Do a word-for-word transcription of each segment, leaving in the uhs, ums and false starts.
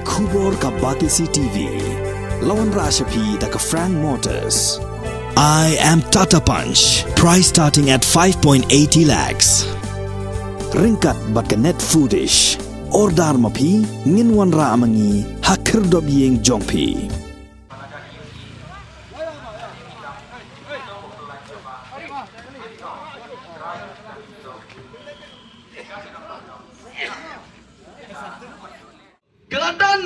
Khubor ka Batesi T V. La wanrah sha phi da ka Frank Motors. I am Tata Punch. Price starting at five point eighty lakhs. Ryngkat bad ka Net Foodish. Order ma phi, ngin wanrah ma ngi ha khyrdop ïing jong phi. Ka la don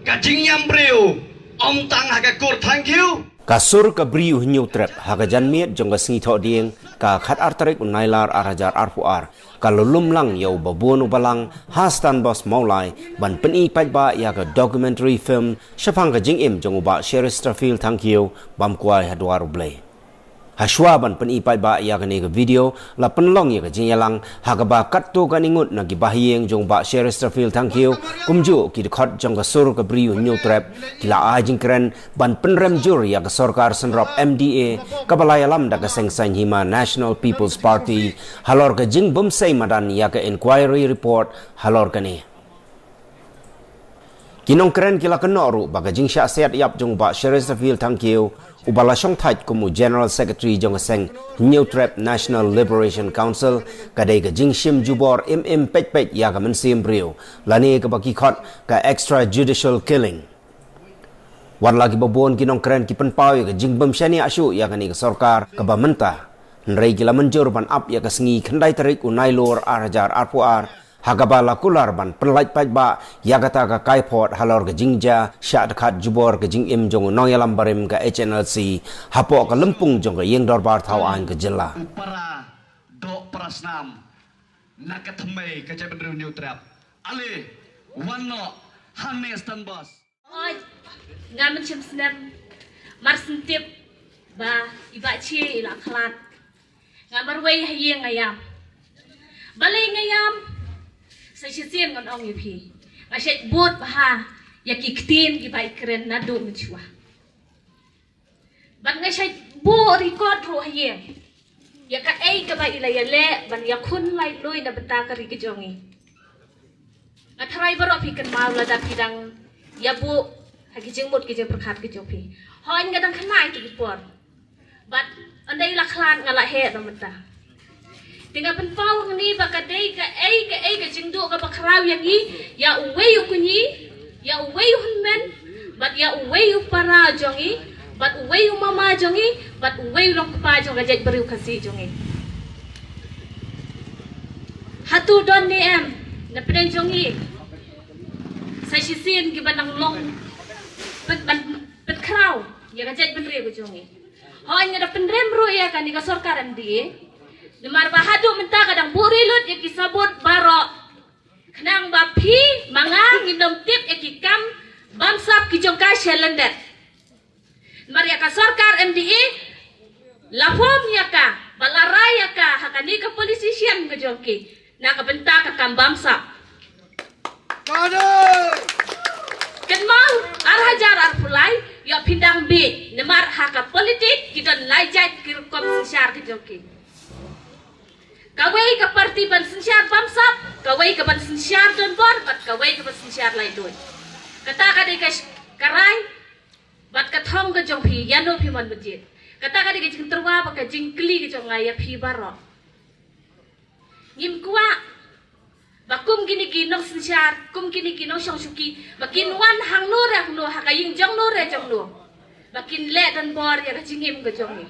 ka jingïam briew, ym tang ha ka kur Thangkhiew. Ka sur ka bri u Hynñiewtrep ha ka janmiet jong ka sngi Thohdieng ka khatar tarik u Nailar ar hajar arphew ar, ka la lum lang ïa u babun u balang Hastan Bos Mawlai ban pyni paidbah ïa ka documentary film shaphang ka jingim jong u Bah Cheristerfield Thangkhiew bam kwai ha dwar U Blei. Hashwa ban pyni paidbah ïa kane ka video, la pynlong ïa ka jingïalang ha kaba katto katne ngut na ki bahaïing jong u Bah Cheristerfield Thangkhiew, kumjuh ki dkhot jong ka sur ka bri u Hynñiewtrep, ki la ai jingkren ban pynrem jur ïa ka sorkar synrop M D A kaba la ïalam da ka seng saiñ hima National People's Party halor ka jingbymsei madan ïa ka inquiry report halor kane. Ki nongkren ki la kynnoh ruh ba ka jingshah siat ïap jong u Bah Cheristerfield Thangkhiew, uba la shongthait kum u General Secretary jong ka seng Hynñiewtrep National Liberation Council, ka dei ka jingshim jubor im im peit peit ïa ka mynsiem briew, lane kaba ki khot ka extrajudicial killing. Wat la kiba bun ki nongkren ki pynpaw ïa ka jingbymshaniah shuh ïa kane ka sorkar kaba mynta, hynrei ki la mynjur ban ap ïa ka sngi khyndai tarik u Nailur ar hajar arphew ar, ha kaba la kular ban pynlait paidbah ïa kata ka kaiphod halor ka jingjia shah dkhat jubor ka jingim jong u nongïalam barim ka H N L C hapoh ka lympung jong ka ïing dorbar thaw aiñ ka jylla. U para doh para snam na ka thymmei ka jaitbynriew Hynñiewtrep. Ale, wan noh hangne Hastan Bos. Oi, nga mynshem snem, mar shen tip ba i Bah Che i la khlad. Nga marwei ha ïing nga ïam. Balei nga ïam? Sa shisien ngan ong ïa phi, nga shait bud bha ïa ki ktien kiba i kren naduh mynshuwa. Bad nga shait buh record ruh ha ïing ïa kaei kaba i la ïaleh ban ïakhun laitluid na bynta ka ri ka jong i. Nga tharai baroh phi kynmaw lada phi dang ïa buh ha ki jingmut ki jingpyrkhat ki jong phi. Hooid nga dang khynnah ïa ki por. Bad ynda i la khlad nga la heh na mynta. Te nga pynpaw hangne ba ka dei kaei kaei ka jingduh kaba khraw ïa ngi, ïa uwei u kñi, ïa uwei u hynmen, bad ïa uwei u para jong ngi, bad uwei u mama jong ngi, bad uwei u longkpa jong ka jaitbynriew Khasi jong ngi. Hato don ne em na pdeng jong ngi sa shisien kiba nang long pyn, ban pynkhraw ïa ka jaitbynriew ka jong ngi? Hooid nga da pynrem ruh ïa kane ka sorkar M D A. Namar ba haduh mynta ka dang buhri lut ïa ki sabut baroh. Khnang ba phi ma nga ngin ym tip ïa ki kam bamsap ki jong ka shalyndet. Namar ïa ka sorkar M D A la form ïa ka, ba la rai ïa ka ha kane ka policy shem ka jong ki na ka bynta ka kam bamsap. Kynmaw, ar hajar arphew lai ïoh phin dang bieit, namar ha ka politik ki don lai jait ki rukom synshar ki jong ki. Kawei ka parti ban synshar bamsap, kawei ka ban synshar donbor, bad kawei ka ban synshar laitluid. Kata ka dei ka sh-, ka rai bad ka thong ka jong phi, ïano phi mon ba jied. Kata ka dei ka jingtyrwa bad ka jingkylli ka jong nga ïa phi baroh. Ngim kwah ba kum kine ki nongsynshar, kum kine ki nongshong shuki, ba kin wan hangno re hangno, ha ka ïing jongno re jongno, ba kin leh donbor ïa ka jingim ka jong ngi.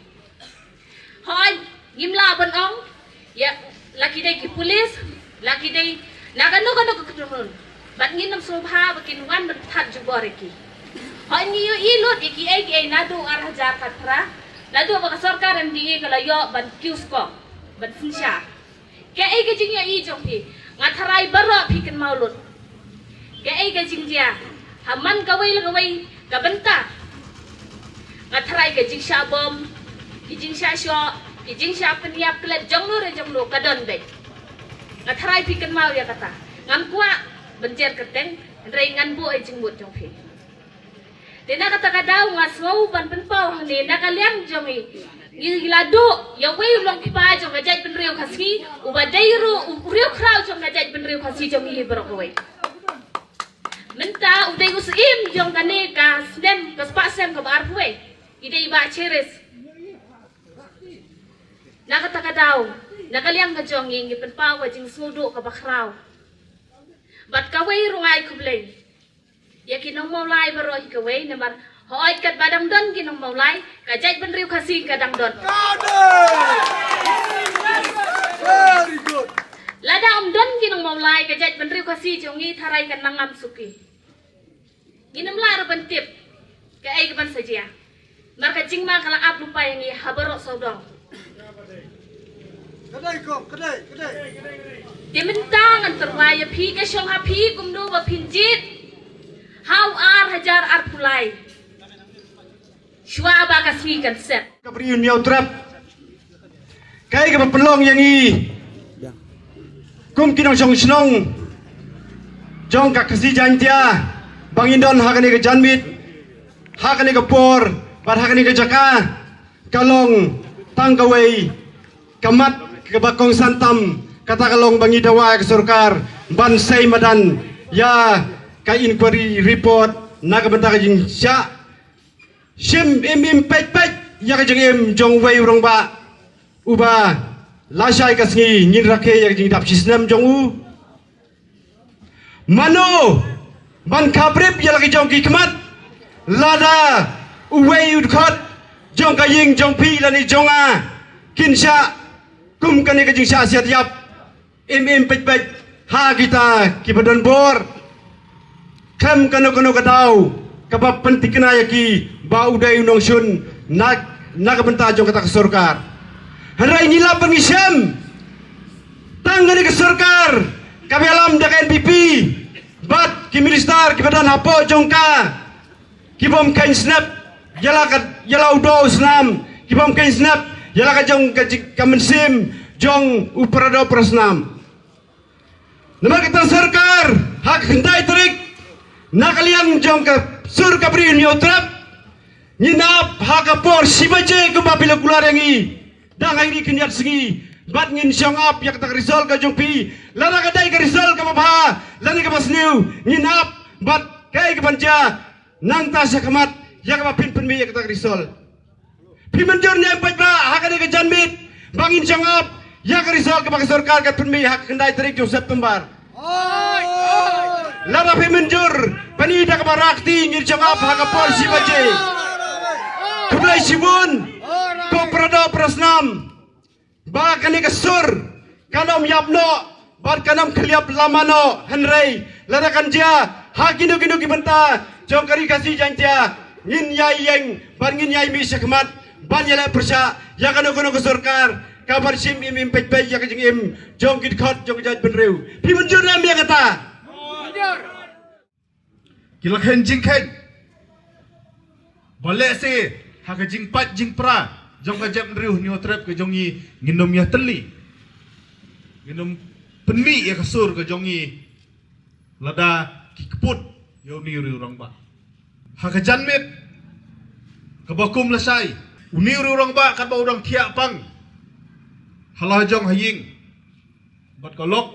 Hooid, ngim lah ban ong ïa la ki dei ki pulit, la ki dei na kano kano ka kynhun. Bad ngin ym sngewbha ba kin wan ban pynthad jubor ïa ki. Hooid, ngi ïohi lut ïa kiei kiei naduh ar hajar khatphra, naduh ba ka sorkar M D A ka la ïoh ban kiew skok, ban synshar. Kaei ka jingïohi jong phi? Nga tharai baroh phi kynmaw lut kaei ka jingjia ha man kawei la kawei ka bynta. Nga tharai ka jingshah bom, ki jingshah shoh, ki jingshah pynïap klet jongno re jongno ka don beit. Nga tharai phi kynmaw ïa kata. Ngam kwah ban jer kyrteng, hynrei ngan buh ïa jingmut jong phi. Te na kata ka daw nga sngew ban pynpaw hangne na ka liang jong ngi, ngi la duh ïa uwei u longkpa jong ka jaitbynriew Khasi, uba dei ruh u riewkhraw jong ka jaitbynriew Khasi jong ngi hi baroh kawei. Mynta u dei u syiem jong kane ka snem, ka spah snem kaba arphew wei. I dei i Bah Cheris. Na kata ka daw, na ka liang ka jong ngi, ngi pynpaw ka jingsngewdon kaba khraw. Bad kawei ruh nga ai khublei ïa ki nong Mawlai baroh hi kawei, namar hooid katba dang don ki nong Mawlai, ka jaitbynriew Khasi ka dang don. Very good. Lada ym don ki nong Mawlai, ka jaitbynriew Khasi jong ngi tharai kan nang am suki. Ngin ym lah ruh ban tip kaei kaban sa jia. Namar ka jingma ka la ap lypa ïa ngi ha baroh sawdong. Ka dei kong, ka dei, ka dei. Te mynta ngan tyrwa ïa phi, ka shong ha phi kumno ba phin jied ha u ar hajar arphew lai. Shuwa ba ka sngi kan set. Ka Bri u Hynñiewtrep, kaei kaba pynlong ïa ngi kum ki nongshong shnong jong ka Khasi Jaiñtia ba ngin don ha kane ka janmiet, ha kane ka por bad ha kane ka jaka, ka long tang kawei ka mat kaba kongsan tam. Kata ka long ba ngi dawa ïa ka sorkar ban sei madan ïa ka inquiry report na ka bynta ka jingshah shim im im peit peit ïa ka jingim jong uwei u rangbah uba lashai ka sngi ngin rakhe ïa ka jingdap shisnem jong u. Mano ban khaprip ïa la ki jong ki khmat lada uwei u dkhot jong ka ïing jong phi lane jong nga kin shah kum kane ka jingshah siat ïap im im peit peit ha kita kiba don bor. Khlem kano kano ka daw kaba pynthikna ïa ki ba u dei u nongshun na, na ka bynta jong kata ka sorkar. Hynrei ngi lap ba ngi shem tang kane ka sorkar kaba ïalam da ka N P P bad ki minister kiba don hapoh jong ka, ki bym kheiñ snep ïa la ka, ïa la u doh u snam, ki bym kheiñ snep ïa la ka jong ka jing, ka mynsiem jong u paradoh parasnam. Namar kata sorkar ha ka khyndai tarik na ka liang jong ka sur ka Bri u Hynñiewtrep ngin ap ha ka por shi baje kumba phi la kular ïa ngi. Dang ha ine i khyndiat sngi bad ngin shong ap ïa kata ka result ka jong phi. Lada ka dei ka result kaba bha lane kaba sniew ngin ap bad kaei kaban jia nangta sha khmat ïa kaba phin pynmih ïa kata ka result. Phi mynjur ne em paidbah ha kane ka janmiet ba ngin shong ap ïa ka result kaba ka sorkar ka pynmih ha ka khyndai tarik jong September. Lada phi mynjur, pynmih da kaba rakti ngin shong ap ha ka por shi baje. Khublei shibun ko paradoh parasnam. Ba kane ka sur kan ym ïap noh bad kan ym khylliap lama noh, hynrei lada kan jia ha kino kino ki bynta jong ka Ri Khasi Jaiñtia ngin ïai ïeng bad ngin ïai mih shakhmat ban ïaleh pyrshah ïa kano kano ka sorkar kaban shim im im peit peit ïa ka jingim jong ki dkhot jong ka jaitbynriew. Phi mynjur ne em ïa kata? Ki la kheiñ jingkheiñ. Ba lehse ha ka jingpait jingpra jong ka jaitbynriew Hynñiewtrep ka jong ngi ngin ym ïatylli. Ngin ym pynmih ïa ka sur ka jong ngi lada ki kput ïa une u rangbah. Ha ka janmiet kaba kum lashai une u rangbah katba u dang thiah pang ha la jong ha ïing bad ka lok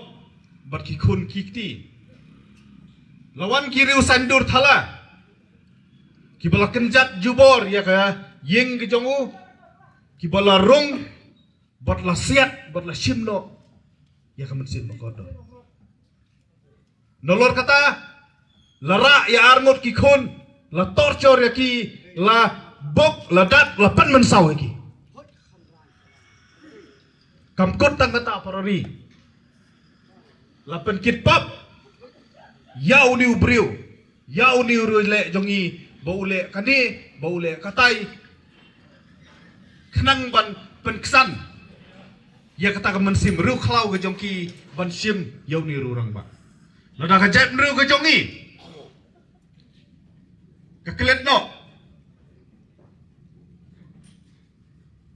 bad ki khun ki kti. La wan ki riew saiñdur thala kiba la kynjat jubor ïa ka ïing ka jong u, kiba la rung bad la siat bad la shim noh ïa ka mynsiem ba kordor. Nalor kata la rah ïa arngut ki khun, la torture ïa ki, la bok, la dat, la pynmynsaw ïa ki. Kam kut tang kata para ri. La pynkit pap ïa une u briew, ïa une u riewleh jong ngi, ba u leh kane, ba u leh katai. Khnang ban pynksan ïa kata ka mynsiem riewkhlaw ka jong ki ban shim ïa une u rangbah. Lada ka jaitbynriew ka jong ngi ka klet noh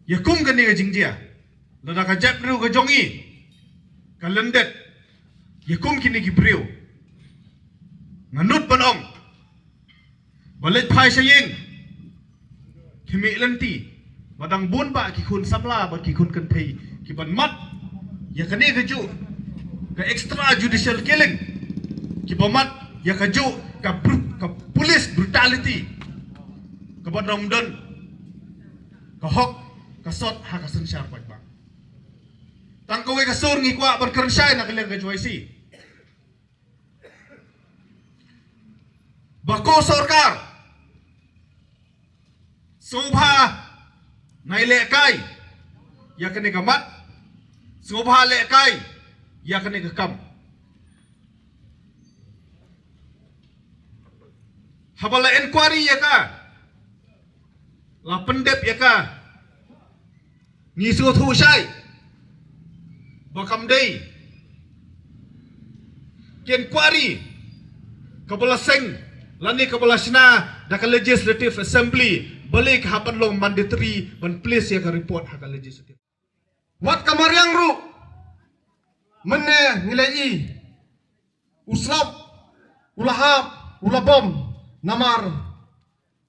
ïa kum kane ka jingjia, lada ka jaitbynriew ka jong ngi ka lyndet ïa kum kine ki briew, nga nud ban ong ba leit phai sha ïing, khmih lynti, ba dang bun bah ki khun samla bad ki khun kynthei kiban mad ïa kane kajuh ka extrajudicial killing, kiba mad Ïa ka juh ka bru- ka police brutality kaba ym don ka hok ka sot ha ka synshar paidbah. Tang kawei ka sur ngi kwah ban kren shai na ka liang ka J Y C. Ba ko sorkar sngewbha nai lehkai ïa kane ka mat, sngewbha lehkai ïa kane ka kam. Haba la inquiry ïa ka, la pyndep ïa ka, ngi sngewthuh shai ba kam dei ka inquiry kaba la seng lane kaba la shna da ka Legislative Assembly, balei ka hap ban long mandatory ban place ïa ka report ha ka Legislative. Wat ka mariang ruh mynne ngi la i u slap u la hap u la bom namar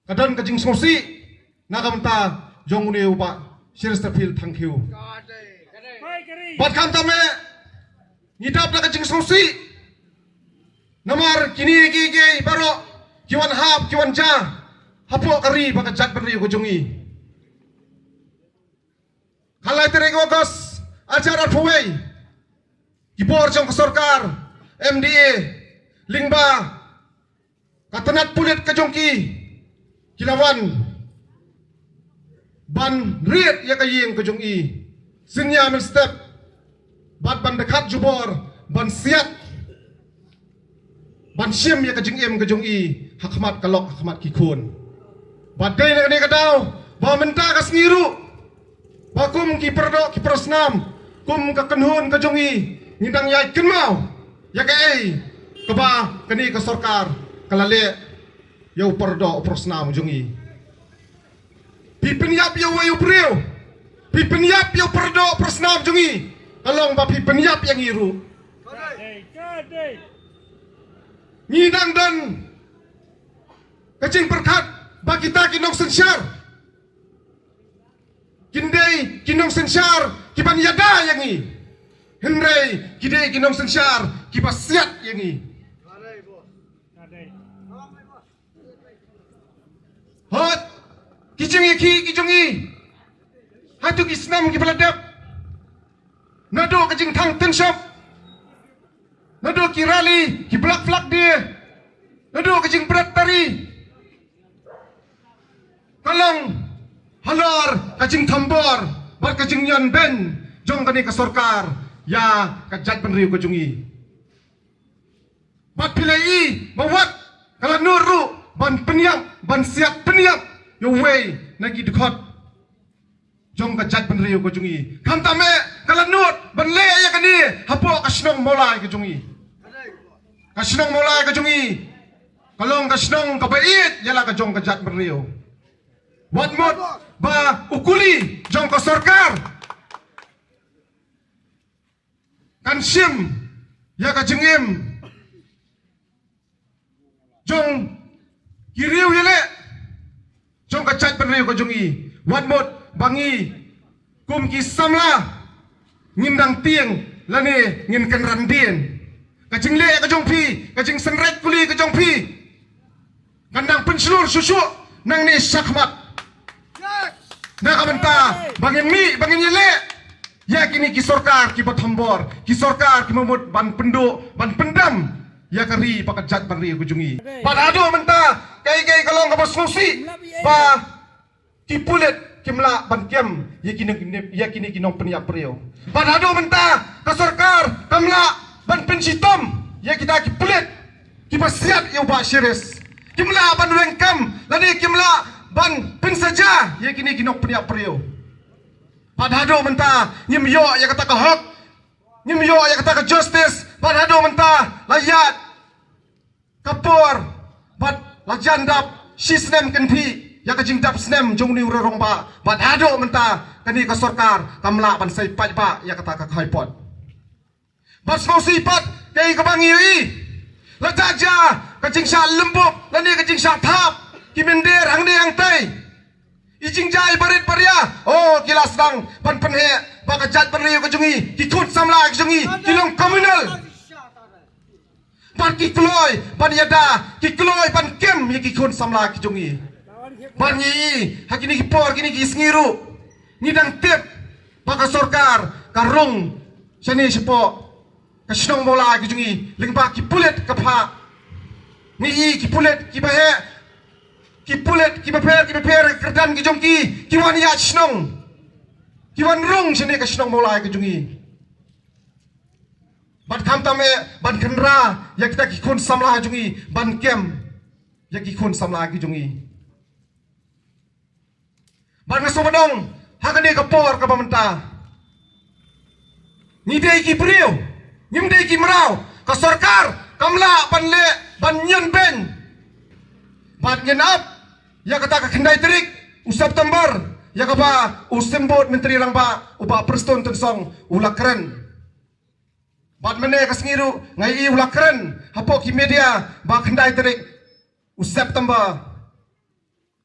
ka don ka jingsngewsih na ka bynta jong une u Bah Cheresterfield Thangkhiew. Bad khamtam eh ngi dap da ka jingsngewsih namar kine kiei kiei baroh ki wan hap ki wan jia hapoh ka ri bad ka jaitbynriew ka jong ngi. Ka lai tarik August arhajar arphew wei, ki bor jong ka sorkar M D A lyngba ka tnat pulit ka jong ki, ki la wan ban riat ïa ka ïing ka jong i, sien ïa mynstep bad ban dkhat jubor ban siat ban shim ïa ka jingim ka jong i ha khmat ka lok ha khmat ki khun. Bad dei na kane ka daw ba mynta ka sngi ruh ba kum ki paradoh ki parasnam, kum ka kynhun ka jong i, ngi dang ïai kynmaw ïa kaei kaba kane ka sorkar ka la leh ïa u paradoh u parasnam jong i. Phi pynïap ïa uwei u briew, phi pynïap ïa u paradoh u parasnam jong i, ka long ba phi pynïap ïa ngi ruh. Ngi dang don ka jingpyrkhat ba kita ki nongsynshar kin dei ki nongsynshar kiban ïada ïa ngi, hynrei ki dei ki nongsynshar kiba siat ïa ngi. Hot ki jingïakhih ki jong i ha tu ki snem kiba la dep, naduh ka jingthang tynshop, naduh ki rally, ki black flag day, naduh ka jingbret tari, ka long halor ka jingthombor bad ka jingïon beiñ jong kane ka sorkar ïa ka jaitbynriew ka jong i. Bad phi la i ba wat ka la nud ruh ban pynïap, ban siat pynïap ïa uwei na ki dkhot jong ka jaitbynriew ka jong i. Khamtam eh ka la nud ban leh ïa kane hapoh ka shnong Mawlai ka jong i. Ka shnong Mawlai ka jong i ka long ka shnong kaba ïeit ïa la ka jong ka jaitbynriew. Wat mut ba u kuli jong ka sorkar kan shim ïa ka jingim jong ki riew ïaleh jong ka jaitbynriew ka jong i. Wat mut ba ngi kum ki samla ngin dang tieng lane ngin kynran dien. Ka jingleh ka jong phi, ka jingsynreit kuli ka jong phi kan dang pynshlur shuh shuh nangne shakhmat. Na ka bynta ba ngin mih, ba ngin ïaleh ïa kine ki sorkar kiba thombor, ki sorkar kiba mut ban pynduh, ban pyndam ïa ka ri bad ka jaitbynriew ka jong i. Bad haduh mynta kaei kaei ka long kaba sngewsih ba ki pulit kim lah ban kem ïa kine, ïa kine ki nongpynïap briew. Bad haduh mynta ka sorkar kam lah ban pynshitom ïa kita ki pulit kiba siat ïa u Bah Cheres. Kim lah ban weng kam lane kim lah ban pynsaja ïa kine ki nongpynïap briew. Bad haduh mynta ngim ïoh ïa kata ka hok, ngim ïoh ïa kata ka justice. Bad haduh mynta la ïaid ka por bad la jan dap shi snem kynthih ïa ka jingdap snem jong une u rangbah. Bad haduh mynta kane ka sorkar kam lah ban sei paidbah ïa kata ka khaipot. Bad sngewsih pat kaei kaba ngi ïohi, la jia jia ka jingshah lymbup lane ka jingshah thap ki mynder hangne hangtai. I jingjia i barit baria, oh, ki la sdang ban pynheh ba ka jaitbynriew ka jong i, ki khun samla ka jong i ki long criminal. Bad ki kloi ban ïada, ki kloi ban kem ïa ki khun samla ki jong ngi. Bad ngi i ha kine ki por, kine ki sngi ruh ngi dang tip ba ka sorkar ka rung shane shapoh ka shnong Mawlai ka jong ngi lyngba ki pulit ka pha. Ngi i ki pulit kiba heh, ki pulit kiba pher, kiba pher, kyrdan ki jong ki ki wan ïaid shnong, ki wan rung shane ka shnong Mawlai ka jong ngi. Bad khamtam eh ban kynra ïa kita ki khun samla jong ngi, ban kem ïa ki khun samla ki jong ngi. Bad nga sngewbha ong ha kane ka por kaba mynta, ngi dei ki briew, ngim dei ki mraw. Ka sorkar kam lah ban leh ban ñion beiñ. Bad ngin ap ïa kata ka khyndai tarik u September ïa kaba u Symbud Myntri Rangbah u Bah Prestone Tynsong u la kren. Bad mynne ka sngi ruh nga i u la kren hapoh ki media ba khyndai tarik u September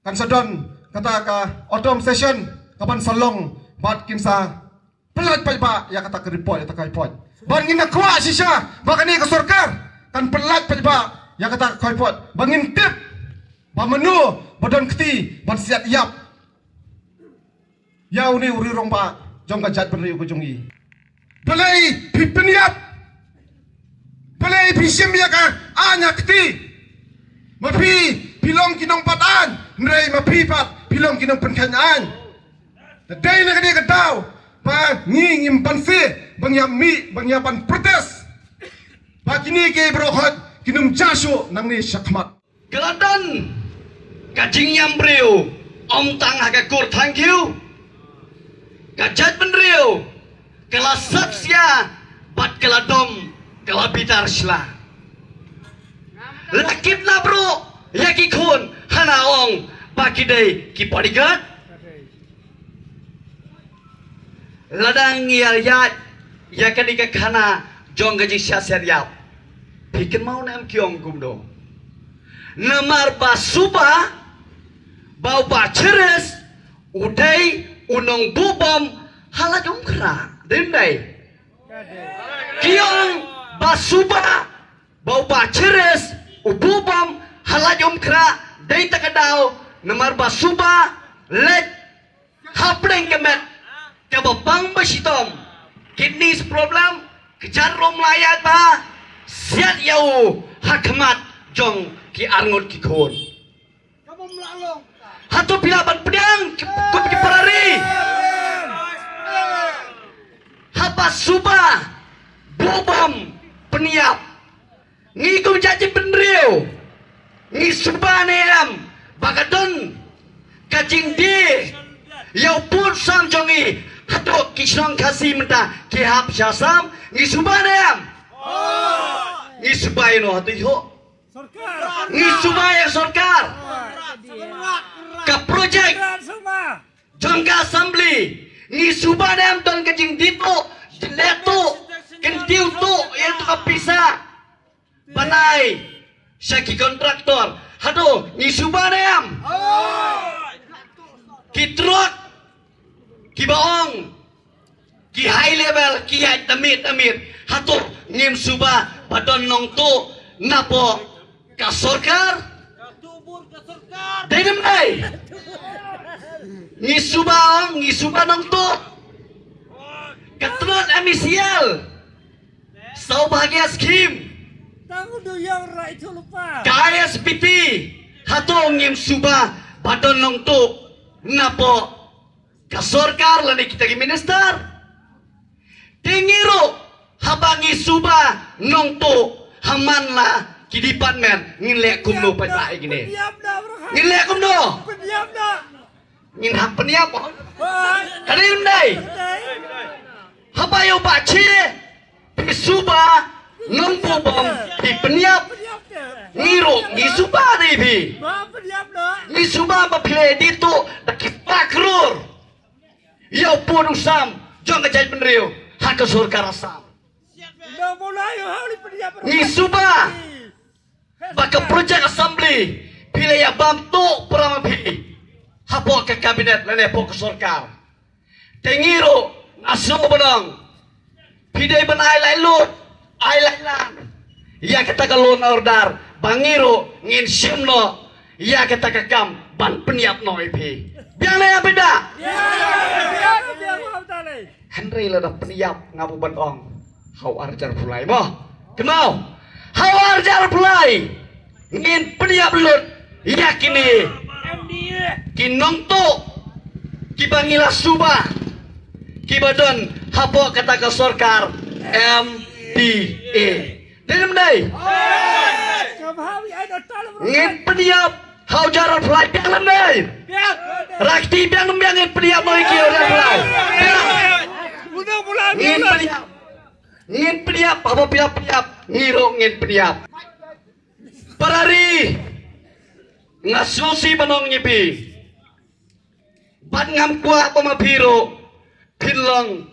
kan sa don kata ka autumn session kaban sa long bad kin sa pyllait paidbah ïa kata ka report, ïa kata ka report. Bad ngin ïa kwah shisha ba kane ka sorkar kan pyllait paidbah ïa kata ka report ba ngin tip ba mano ba don kti ban siat ïap ïa une u riewrangbah jong ka jaitbynriew ka jong ngi. Balei phi pynïap? Balei phi shim ïa ka aiñ ha kti? Ma phi, phi long ki nongpat aiñ, hynrei ma phi pat phi long ki nongpynkheiñ aiñ. Te dei na kane ka daw ba ngi ngim banse ba ngi ïa mih, ba ngi ïa ban protest ba kine ki briew hot kin ym jia shuh nangne shakhmat. Ka la don ka jingïam briew, ym tang ha ka kur thangkhiew. Ka jaitbynriew ka la sap sia bad ka la dom, ka la bitar shla. La kidnap ruh ïa ki khun hana ong ba ki dei ki bodyguard. Lada ngi ïa ïaid ïa kane ka khana jong ka jingsiat siat ïap, phi kynmaw ne em ki ong kumno? Namar ba suba ba u Bah Cheris u dei u nongbuh bom ha Laitumkhrah, dei ym dei? Ki ong ba suba ba u Bah Cheris u buh bom ha Laitumkhrah, dei ta ka daw namar ba suba leit hapdeng ka met kaba pang ba shitom, kidneys problem, ka jait ruh ym lah ïaid bha, siat ïa u ha khmat jong ki arngut ki khun. Hato phi lah ban pdiang ki, kum ki para ri? Haba suba buh bom pynïap, ngi kum jaitbynriew ngi suba ne em ba ka don ka jingdie ïa u pud u sam jong ngi? Hato ki shnong Khasi mynta ki hap sha Assam? Ngi suba ne em? Ngi suba ïa no, hato ïoh? Ngi suba ïa sorkar. Ka projek jong ka assembly, ngi suba ne em don ka jingdie tuh, jingdie tuh, kyntiew tuh ïa ka pisa ban ai sha ki kontraktor? Hato ngi suba ne em? Ki trok kiba ong ki high level ki ïaid tamiet tamiet, hato ngim suba ba don nongtuh napoh ka sorkar? Dei ne ym dei? Ngi suba ong, ngi suba nongtuh. Ka tnat M E C L, Saubhagya Scheme, ka I S B T, hato ngim suba ba don nongtuh napoh ka sorkar lane kita ki minister? Te ngi ruh haba ngi suba nongtuh ha man la ki department, ngin leh kumno pat ba ïa kine? Ngin leh kumno? Ngin hap pynïap, oh? Ka dei ym dei? Haba ïa u Bah Che phi suba nongbuh bom phi pynïap, ngi ruh ngi suba dei phi. Ngi suba ba phi la dih tuh da ki spah klur ïa u pud u sam jong ka jaitbynriew ha ka sorkar Assam. Ngi suba ba ka projek assembly phi la ïa bam tuh para ma phi hapoh ka kabinet lane hapoh ka sorkar. Te ngi ruh nga sngewbha ban ong, phi dei ban ai laitluid, ai laitlang. ïa kata ka law and order, ba ngi ruh ngin shim noh ïa kata ka kam ban pynïap noh ïa phi. Biang ne ïa phi da? Hynrei lada pynïap nga buh ban ong ha u ar hajar phew lai mo. Kynmaw, ha u ar hajar phew lai ngin pynïap lut ïa kine ki nongtuh kiba ngi la suba, kiba don hapoh kata ka sorkar M D A. Dei ne ym dei? Ngin pynïap ha u ar hajar phew lai, biang ne ym dei? Rakti, biang ne ym biang ngin pynïap noh ïa ki ha u ar hajar phew lai? Biang. Ngin pynïap. Ngin pynïap, haba phi ïap pynïap, ngi ruh ngin pynïap. Para ri, nga sngewsih ban ong ïa phi. Bad ngam kwah ba ma phi ruh phin long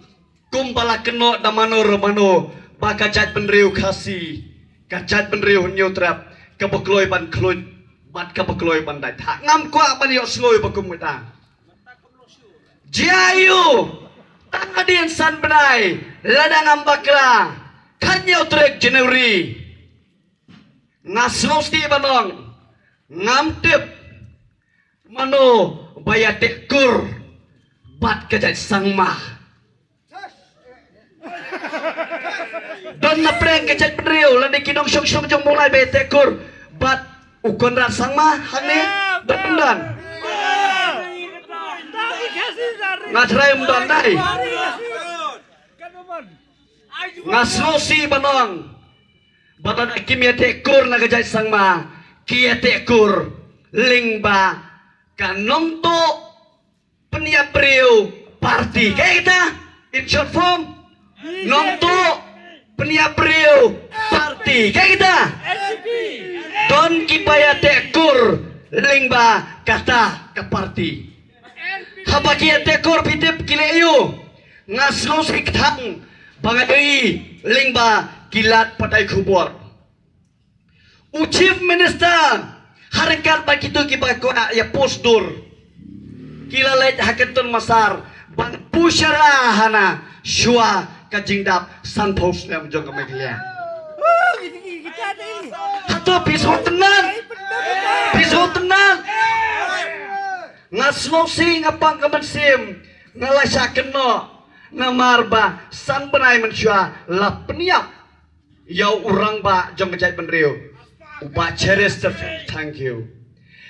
kumba la kynnoh da mano re mano ba ka jaitbynriew Khasi, ka jaitbynriew Hynñiewtrep, kaba kloi ban khluit bad kaba kloi ban dait. Ha ngam kwah ban ïohsngew ba kum kata. Jia aiu, tang hadien san bnai, lada ngam bakla, khathynñiew tarik January. Nga sngewsih ban ong, ngam tip mano ba ïateh kur bad ka jait Sangma. Don na pdeng ka jaitbynriew lane ki nongshong shnong jong Mawlai ba ïateh kur bad u Conrad Sangma hangne? Don, ym don? Nga tharai ym don dei. Nga sngewsih ban ong ba lada kim ïateh kur na ka jait Sangma, ki ïateh kur lyngba ka nongtuh pynïap briew party. Kaei kata? In short form, nongtuh pynïap briew party. Kaei kata? Don kiba ïateh kur lyngba kata ka party. Haba ki ïateh kur, phi tip ki leh aiu? Nga sngewsih kthang ba nga ïohi lyngba ki lad pathai khubor. U Chief Minister, ha ryngkat bad kito kiba kwah ïa post dur, ki la leit ha Kyntun Massar ban push ïa ra hana shuwa ka jingdap sanphew snem jong ka Meghalaya. Hato phi sngewtynnat? Phi sngewtynnat? Nga sngewsih, nga pang ka mynsiem, nga la shah kynnoh namar ba san bnai mynshuwa la pynïap ïa u rangbah jong ka jaitbynriew, u Bah Cheristerfield Thangkhiew.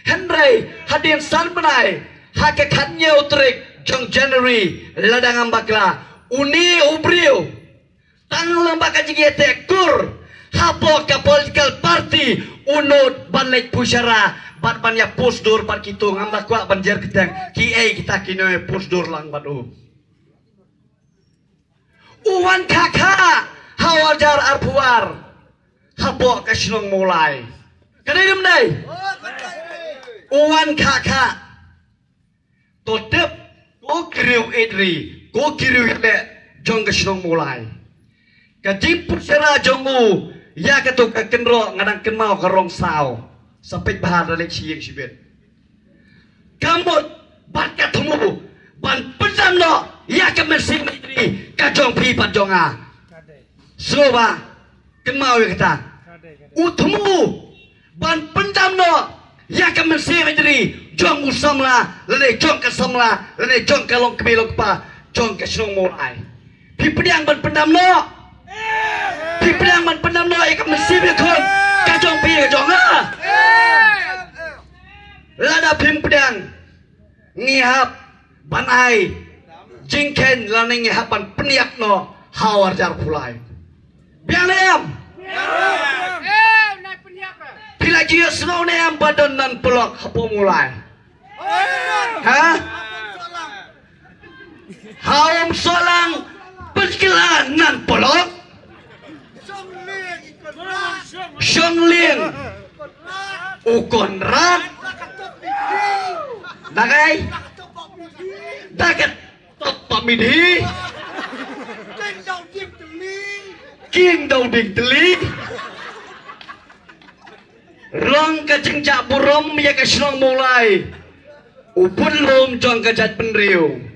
Hynrei hadien san bnai, ha ka khathynñiew tarik jong January, lada ngam bakla, une u briew, tang lyngba ka jingïateh kur hapoh ka political party, u nud ban leit push ïa ra bad ban ïa post dur bad kito. Ngam da kwah ban jer kyrteng kiei kita ki nongïa post dur lang bad u. U wan khah khah ha u ar hajar arphew ar hapoh ka shnong Mawlai. Ka dei ne ym dei? U wan khah khah. To tip, ko ki riew ïeit ri, ko ki riew ïaleh jong ka shnong Mawlai. Ka jingpush ïa ra jong u ïa kato ka kynroh, nga dang kynmaw ka rong saw. Sa peit bha, da leit sha ïing shibit. Ka mut bad ka thmu ban pyndam noh ïa ka mynsiem ïeit ri ka jong phi bad jong nga. Sngewbha kynmaw ïa kata. U thmu ban pyndam noh ïa ka mynsiem ïeit ri jong u samla lane jong ka samla lane jong ka longkmie longkpa jong ka shnong Mawlai. Phi pdiang ban pyndam noh? Phi pdiang ban pyndam noh ïa ka mynsiem ïakhun ka jong phi, ka jong nga? Lada phim pdiang, ngi hap ban ai jingkheiñ lane ngi hap ban pynïap noh ha u ar hajar arphew lai. Biang ne em? Phi la ju ïohsngew ne em ba don nan Polok hapoh Mawlai? Ha? Ha Umsohlang pynkylla nan Polok. Shong lieng u Conrad. Da kai? Da ka Tokpamidi. King Dau Ding Tylli. Rong ka jingjah burom ïa ka shnong Mawlai, u bun lum jong ka jaitbynriew.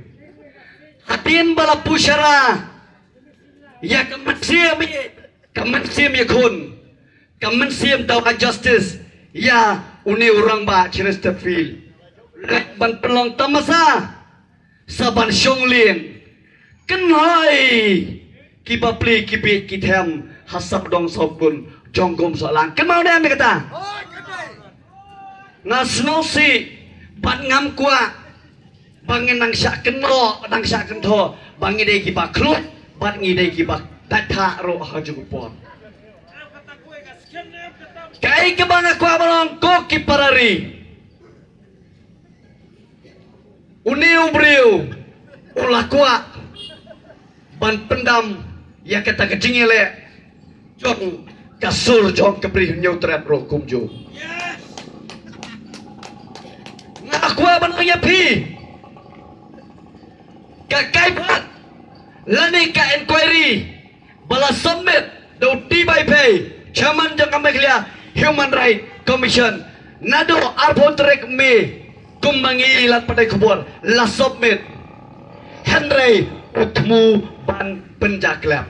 Hadien ba la push ïa ra ïa ka mynsiem, ka mynsiem ïakhun, ka mynsiem dawa justice ïa une u rangbah Chesterfield. Leh ban pynlong tamasa sa ban shong lieng. Kynhoi ki bapli ki bieit ki them ha sap dong sap bun jong kum sahlang. Kynmaw ne em ïa kata? Nga sngewsih bad ngam kwah ba ngin nang shah kynnoh, nang shah kynthoh ba ngi dei kiba khluit bad ngi dei kiba dait thah ruh ha jong u por. Kaei kaba nga kwah ban ong ko ki para ri. Une u briew u la kwah ban pyndam ïa kata ka jingïaleh jong ka sur jong ka Bri Hynñiewtrep ruh kumjuh. Nga kwah ban ong ïa phi, ka kaibhat lane ka inquiry ba la submit da u T. Baipei, Chairman jong ka Meghalaya Human Rights Commission, naduh arphew tarik May, kumba ngi la pat ai khubor, la submit. Hynrei u thmu ban pynjaklep.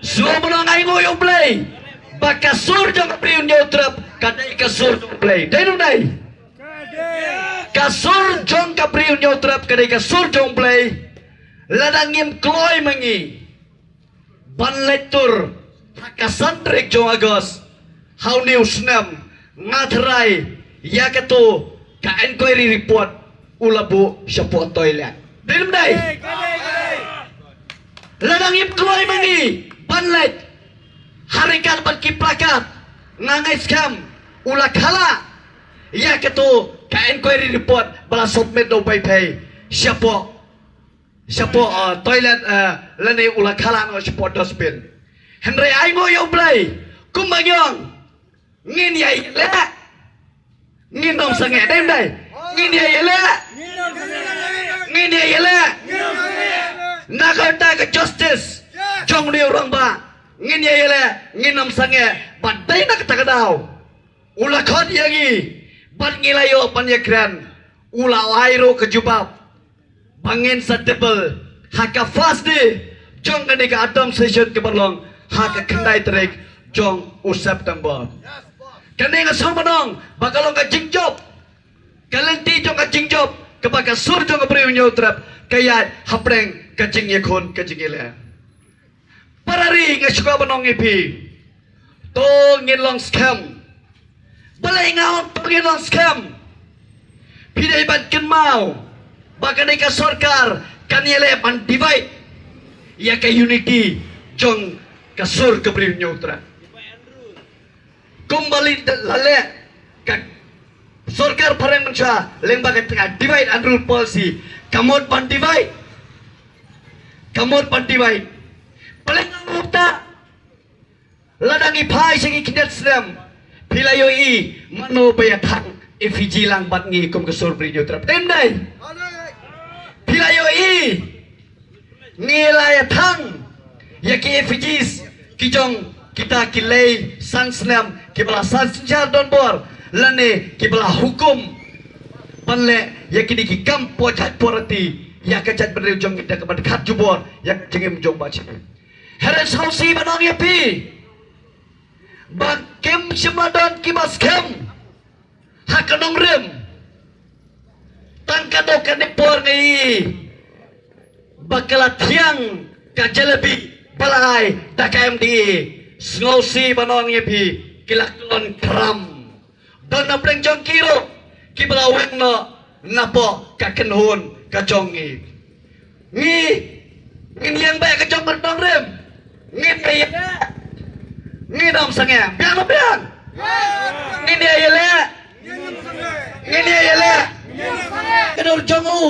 Sngewbha ban ong, ainguh ïa U Blei ba ka sur jong ka Bri Hynñiewtrep ka dei ka sur jong U Blei. Dei ne ym dei? Ka sur jong ka Bri Hynñiewtrep ka dei ka sur jong U Blei. Lada ngim kloi ma ngi ban leit tur ha ka san tarik jong August ha une u snem, nga tharai ïa kato ka inquiry report u la buh shapoh toilet. Dei ne ym dei? Lada ngim kloi ma ngi ban leit ha ryngkat bad ki placard, nga ngeit skhem u la khala ïa kato ka inquiry report ba la submit da u Baipei shapoh, shapoh, uh, toilet, uh, lane u la khala noh shapoh dustbin. Hynrei ainguh ïa U Blei, kumba ngi ong, ngin ïa ïaleh, ngin ym sangeh. Dei ne ym dei? Ngin ïa ïaleh, ngin ïa ïaleh na ka bynta ka justice jong une u rangbah. Ngin ïa ïaleh, ngin ym sangeh. Bad dei na kata ka daw u la khot ïa ngi bad ngi la ïoh ban ïakren. U la ai ruh ka jubab ba ngin sa table ha ka first day jong kane ka autumn session kaba long ha ka khyndai tarik jong u September. Kane nga sngewbha ban ong ba ka long ka jingjop, ka lynti jong ka jingjop kaba ka sur jong ka Bri Hynñiewtrep ka ïaid hapdeng ka jingïakhun ka jingïaleh. Para ri, nga shu kwah ban ong ïa phi, to ngin long skhem. Balei nga ong to ngin long skhem? Phi dei ban kynmaw ba kane ka sorkar kan ïaleh ban divide ïa ka unity jong ka sur ka Bri Hynñiewtrep. Kumba la leh ka sorkar phareng mynshuwa lyngba ka divide and rule policy, ka mut ban divide, ka mut ban divide. Balei nga ong kumta? Lada ngi phai sha ki khyndiat snem, phi la ïohi mano ba ïathang effigy lang bad ngi kum ka sur Bri Hynñiewtrep? Dei ne ym dei? Phi la ïohi ngi la ïathang ïa ki effigies ki jong kita ki lei san snem kiba la san synshar donbor lane kiba la hukum ban leh ïa kine ki kam poh jait poh rati ïa ka jaitbynriew jong ngi da kaba dkhot jubor ïa ka jingim jong Bah Cheris. Hynrei sngewsih ban ong ïa phi ba kim shym la don kiba skhem ha ka nongrim. Tang katto katne por ngi ïohi ba ka la thiang ka jalebi ba la ai da ka M D A. Sngewsih ban ong ïa phi, ki la kyllon khram. Don na pdeng jong ki ruh kiba la weng noh napoh ka kynhun ka jong ngi. Ngi, ngin ïeng beit ka jong ka nongrim. Ngin ïa ïaleh, ngin ym sangeh. Biang ne ym biang? Ngin ïa ïaleh, ngin ïa ïaleh. Ka dur jong u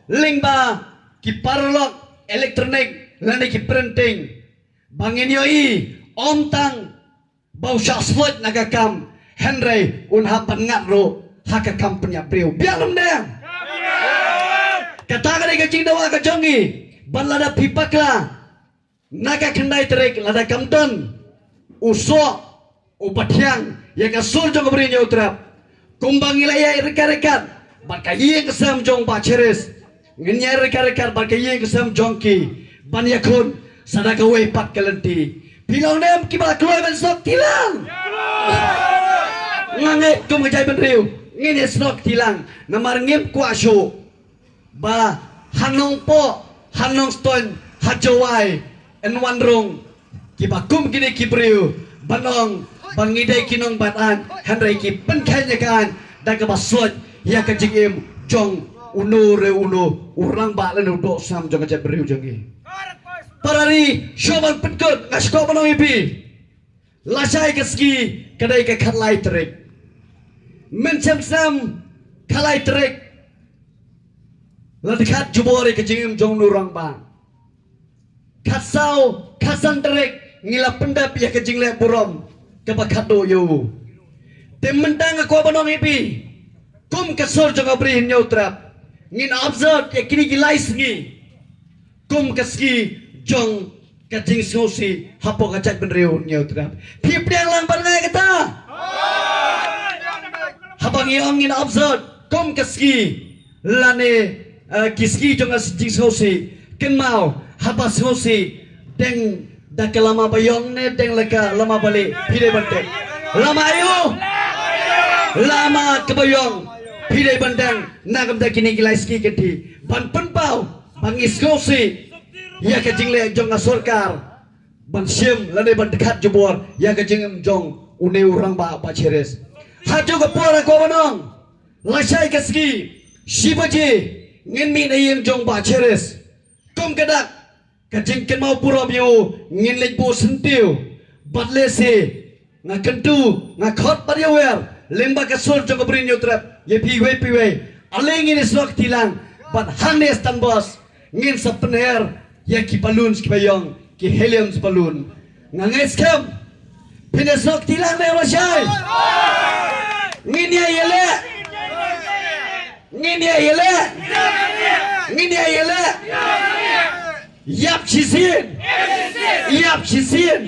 lyngba ki paralok electronic lane ki printing ba ngin ïohi ym tang ba u shah slot na ka kam, hynrei un hap ban ngat ruh ha ka kam pynïap briew. Biang ne ym biang? Kata ka dei ka jingdawa ka jong ngi, ban lada phi bakla na ka khyndai tarik, lada kam don u soh uba thiang ïa ka sur jong ka Bri Hynñiewtrep, kumba ngi la ïa ryngkat ryngkat bad ka ïing ka sem jong Bah Cheris, ngin ïa ryngkat ryngkat bad ka ïing ka sem jong ki ban ïakhun sa da kawei pat ka lynti. Phi long ne em kiba kloi ban snoh kti lang? Nga ngeit kum ka jaitbynriew ngin ïa snoh kti lang, namar ngim kwah shuh ba ha Nongpoh, ha Nongstoiñ, ha Jowai, yn wan rung kiba kum kine ki briew ban ong ba ngi dei ki nongbat aiñ, hynrei ki pynkheiñ ïa ka aiñ da kaba snoh ïa ka jingim jong uno re uno u rangbah lane u dohsnam jong ka jaitbynriew jong ngi. Para ri, shuwa ban pynkut, nga sngewbha ban ong ïa phi, lashai ka sngi ka dei ka khatlai tarik. Mynshem snem khatlai tarik la dkhot jubor ïa ka jingim jong uno u rangbah. Khatsaw, khatsan tarik ngi la pyndep ïa ka jingleh burom kaba khatduh ïa u. Te mynta nga kwah ban ong ïa phi, kum ka sur jong ka Bri Hynñiewtrep, ngin observe ïa kine ki lai sngi kum ka sngi jong ka jingsngewsih hapoh ka jaitbynriew Hynñiewtrep. Phi pdiang lang bad nga ïa kata? Haba ngi ong ngin observe kum ka sngi lane, eh, ki sngi jong ka jingsngewsih, kynmaw, haba sngewsih, deng da ka lama ba ïong ne deng da ka lama ba lieh, phi dei ban deng. Lama aiu? Lama kaba ïong. Phi dei ban deng na ka bynta kine ki lai sngi kynthih ban pynpaw ba ngi sngewsih ïa ka jingleh jong ka sorkar ban shim lane ban dkhot jubor ïa ka jingim jong une u rangbah Bah Cherish. Ha kajuh ka por nga kwah ban ong, lashai ka sngi shi baje ngin mih na ïing jong Bah Cherish. Kum ka dak, ka jingkynmaw burom ïa u ngin leit buh syntiew. Bad lehse nga kyntu, nga khot bad ïawer lyngba ka sur jong ka Bri Hynñiewtrep ïa phi iwei pa iwei. Ale ngin ïa snoh kti lang bad hangne Stan Bus ngin sa pynher ïa ki balloons kiba ïong, ki helium balloon. Nga ngeit skhem phin ïa snoh kti lang ne em lashai? Ngin ïa ïaleh. Ngin ïa ïaleh. Ngin ïa ïaleh. Ïap shisien. Ïap shisien.